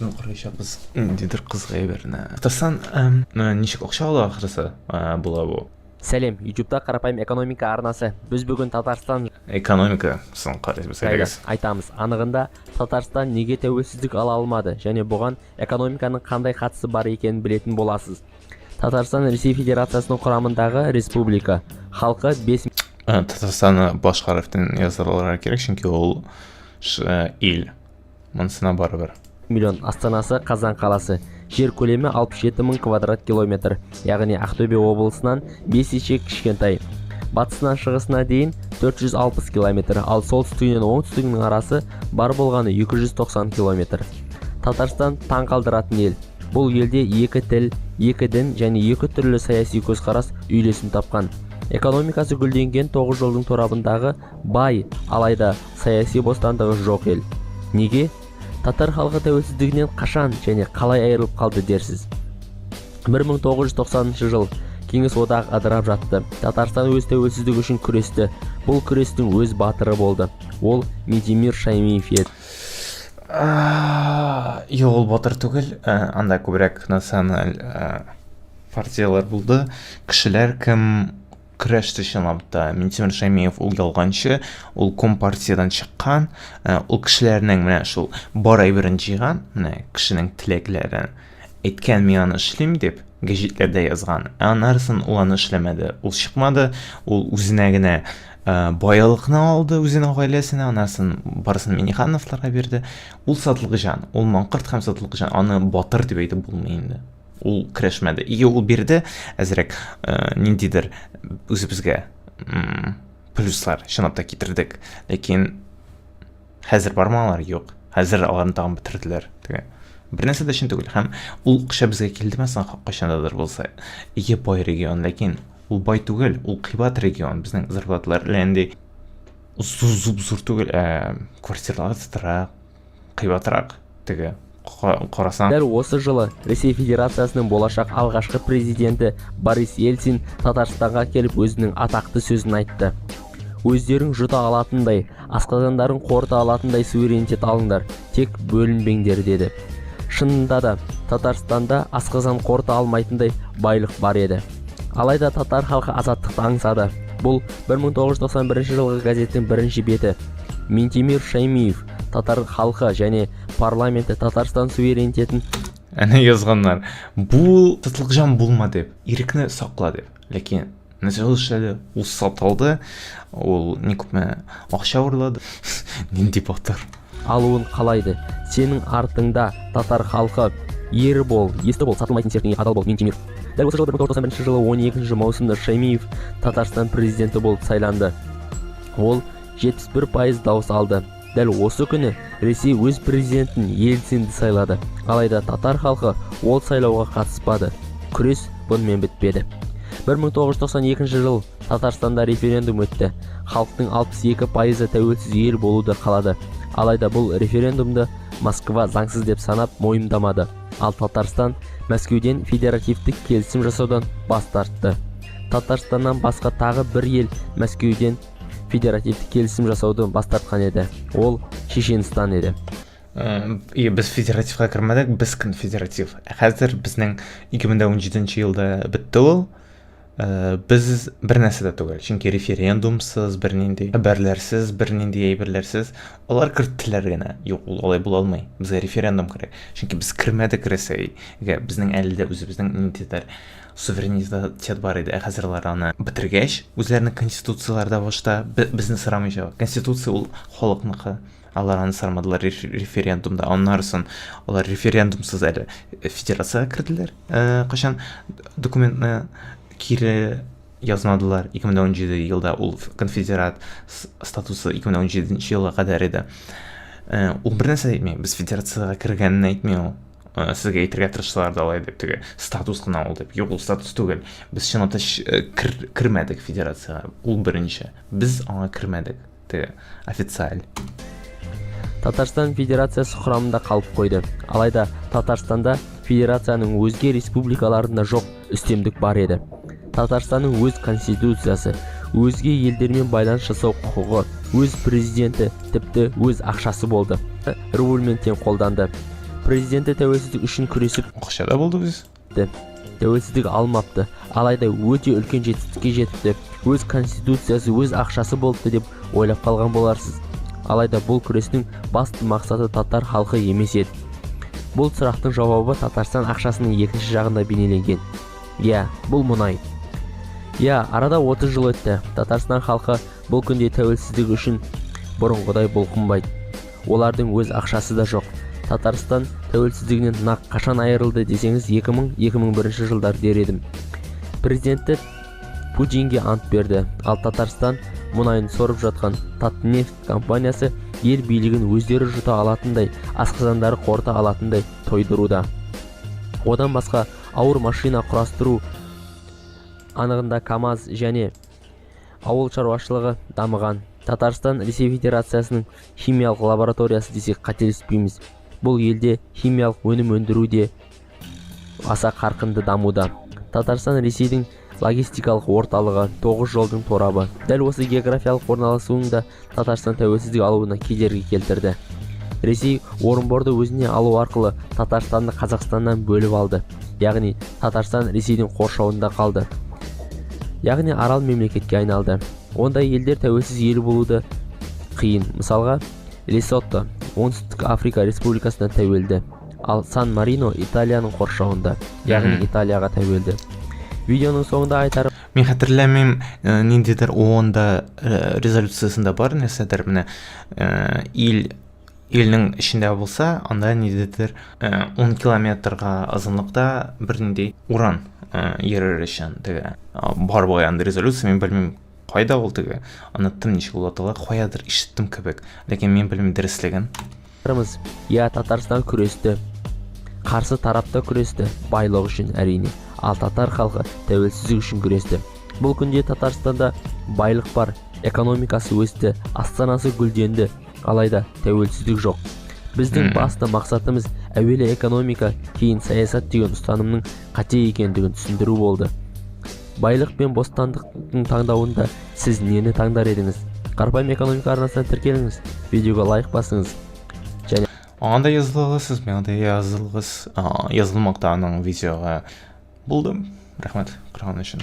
Бүген караячакбыз ниндидер кызык әйберне. Татарстан ничек акча ала ахрысы була бу. Сәлем, ютубта Қарапайым экономика арнасы. Біз бүгін Татарстан Экономикасын карыйбыз, жайлы әйдәгез. Айтамыз. Анығында, Татарстан неге тәуелсіздік ала алмады және бұған экономиканың қандай қатысы бар екенін білетін боласыз. Татарстан Ресей Федерациясының құрамындағы республика. Халқы 5 Татарстанны башка хәрефтән язырга кирәк, чөнки ул ил. Монысына барыбер. Миллион. Астанасы Қазан қаласы. Жер көлемі 67 мың квадрат километр, яғни Ақтөбе облысынан 5 есе кішкентай. Батысынан шығысына дейін 460 километр, ал солтүстігінен оңтүстігінің арасы бар болғаны 290 километр. Татарстан таң қалдыратын ел. Бұл елде екі тіл, екі дін және екі түрлі саяси көзқарас үйлесім тапқан. Экономикасы гүлденген тоғыз жолдың торабындағы бай, алайда саяси бостандығы жоқ ел. Неге? Татар халқы тәуелсіздігінен қашан және қалай айырылып қалды дерсіз. 1990 жыл. Кеңес одағы ыдырап жатты. Татарстан өз тәуелсіздігі үшін күресті. Бұл күрестің өз батыры болды. Ол Минтимер Шаймиев еді. Юк, ул батыр түгел. Анда күбрәк националь партиялар булды. Кешеләр кем көрәште чынлап та. Минтимер Шаймиев ул ялганчы, ул компартиядән чыккан, ул кешеләрнең менә шул бар әйберен җыйган, менә кешенең теләкләрен әйткән, мин аны эшлим дип, гәҗитләрдә язган. Ә анарысын ул аны эшләмәде. Ул чыкмады, ул үзенә генә байлыкны алды, үзенең гаиләсенә, анасын барысын Минихановларга бирде. Ул сатлыкҗан, ул маңкырт һәм сатлыкҗан. Аны батыр дип әйтеп булмый инде. Ул көрәшмәде. И ул бирде әзрәк ниндидер үзебезгә плюслар чынлап та китердек. Ләкин хәзер бармы алар? Юк. Хәзер аларны тагын бетерделәр. Теге бер нәрсә дә өчен түгел. Һәм ул акча безгә килдеме соң кайчандадыр булса? Ие, бай регион, ләкин ул бай түгел, ул кыйбат регион. Безнең зарплаталар әллә нинди зур түгел, ә квартиралар тотырак, кыйбатрак теге карасаң. Дәл осы жылы Ресей Федерациясының болашақ алғашқы президенті Борис Ельцин Татарстанға келіп, өзінің атақты сөзін айтты: «Өздерің жұта алатындай, асқазандарың қорыта алатындай суверенитет алыңдар, тек бөлінбеңдер», – деді. Шынында да, Татарстанда асқазан қорыта алмайтындай байлық бар еді. Алайда татар халқы азаттықты аңсады. Бұл 1991 жылғы газеттің бірінші беті. Минтимер Шаймиев татар халқы және парламенті Татарстан суверенитетін Әнә язганнар. Бу сатлыкҗан булма дип, ирекне сакла дип. Ләкин нәрсә ул эшләде? Ул сатылды, ул ни күпме акча урлады. Нинди батыр. Алуын қалайды. Сенің артыңда татар халқы. Ер бол, есті бол, сатылмайтын сертіңе адал бол, Минтимер. Дәл осы жылы, 1991 жылы 12 маусымда Шаймиев Татарстан президенті болып сайланды. Ол 71% дауыс алды. Дәл осы күні Ресей өз президентін, Ельцинді сайлады. Алайда татар халқы ол сайлауға қатыспады. Күрес бұнымен бітпеді. 1992 жыл Татарстанда референдум өтті. Халықтың 62%-ы тәуелсіз ел болуды қалады. Алайда бұл референдумды Москва заңсыз деп санап, мойындамады. Ал Татарстан Мәскеуден федеративтік келісім жасаудан бас тартты. Татарстаннан басқа тағы бір ел Мәскеуден федеративтік келісім жасаудан бас тартқан еді. Ол Шешенстан еді. И без федеративка кермәдек, без конфедератив. Хәзер безнең 2017 елда бетте ул. Без бер нәрсә дә түгел, чөнки референдумсыз, бернинди хәбәрләрсез, бернинди әйберләрсез алар керттеләр генә. Юк, ул алай була алмый. Безгә референдум кирәк. Чөнки без кермәдек Рәсәйгә. Безнең әле дә үзебезнең ниндидер суверенитет бар иде. Ә хәзер алар аны бетергәч, үзләренең конституцияләрдә башта безне сорамыйча. Конституция ул халыкныкы. Алар аны сорамадылар референдумда. Аннары соң алар референдумсыз әле федерациягә керделәр. Кайчан документны кире язмадылар. 2017 елда ул конфедерат статусы 2017 елга кадәр иде. Ул бер нәрсә әйтми. Без федерациягә кергәнен әйтми ул. Сезгә әйтергә тырыштылар да алай дип, теге статус кына ул дип. Юк, ул статус түгел. Без чынлап та кермәдек федерациягә. Ул беренче. Без аңа кермәдек. Теге официаль. Татарстан Федерациясы құрамында қалып қойды. Алайда Татарстанда федерацияның өзге республикаларында жоқ үстемдік бар еді. Татарстанның өз конституциясы, өзге елдермен байланыс жасау құқығы, өз президенті, тіпті өз ақшасы болды. Рубльмен тең қолданды. Президенті тәуелсіздік үшін күресіп, Акча да булды без. тәуелсіздік алмапты, алайда өте үлкен жетістікке жетіпті, өз конституциясы, өз ақшасы болыпты деп ойлап қалған боларсыз. Алайда бұл күрестің басты мақсаты татар халқы емес еді. Бұл сұрақтың жауабы Татарстан ақшасының екінші жағында бейнеленген. Иә, бұл мұнай. Иә, арада 30 жыл өтті. Татарстан халқы бұл күнде тәуелсіздік үшін бұрынғыдай бұлқынбайды. Олардың өз ақшасы да жоқ. Татарстан тәуелсіздігінен нақ қашан айырылды десеңіз, 2000-2001 жылдар дер едім. Президенті Путинге ант берді, ал Татарстан мұнайын сорып жатқан Татнефть компаниясы ел билігін өздері жұта алатындай, асқазандары қорыта алатындай тойдыруда. Одан басқа ауыр машина құрастыру, анығында КАМАЗ, және ауыл шаруашылығы дамыған. Татарстан Ресей Федерациясының химиялық лабораториясы десек, қателеспейміз. Бұл елде химиялық өнім өндіру де аса қарқынды дамуда. Татарстан Ресейдің логистикалық орталығы, тоғыз жолдың торабы. Дәл осы географиялық орналасуының да Татарстан тәуелсіздік алуына кедергі келтірді. Ресей Орынборды өзіне алу арқылы Татарстанды Қазақстаннан бөліп алды, яғни Татарстан Ресейдің қоршауында қалды, яғни арал мемлекетке айналды. Ондай елдер тәуелсіз ел болуды қиын. Мысалға, Лесото Оңтүстік Африка Республикасына тәуелді, ал Сан Марино Италияның қоршауында, яғни Италияға тәуелді. Видеоның соңында айтарым Мин хәтерләмим, ниндидер ООНда резолюциясында бар нәрсәдер, менә ил илнең эчендә булса, анда ниндидер 10 километрга озынлыкта бернинди уран йөрер өчен теге бар бугай андый резолюция, мин белмим, кайда ул теге, оныттым, ничек ул атала, каядыр ишеттем кебек, ләкин мин белмим дөреслеген. Иә, Татарстан күресті, қарсы тарапта күресті, байлық үшін, әрине, ал татар халқы тәуелсіздік үшін күресті. Бұл күнде Татарстанда байлық бар, экономикасы өсті, астанасы гүлденді, алайда тәуелсіздік жоқ. Біздің басты мақсатымыз әуелі экономика, кейін саясат деген ұстанымның қате екендігін түсіндіру болды. Байлық пен бостандықтың таңдауында сіз нені таңдар едіңіз? Қарапайым экономика арнасына тіркеліңіз, видеоға лайк басыңыз және Аңа да языла аласыз, миңа да язылгыз, язылмакта аның видеога. Булды. Рәхмәт караган өчен.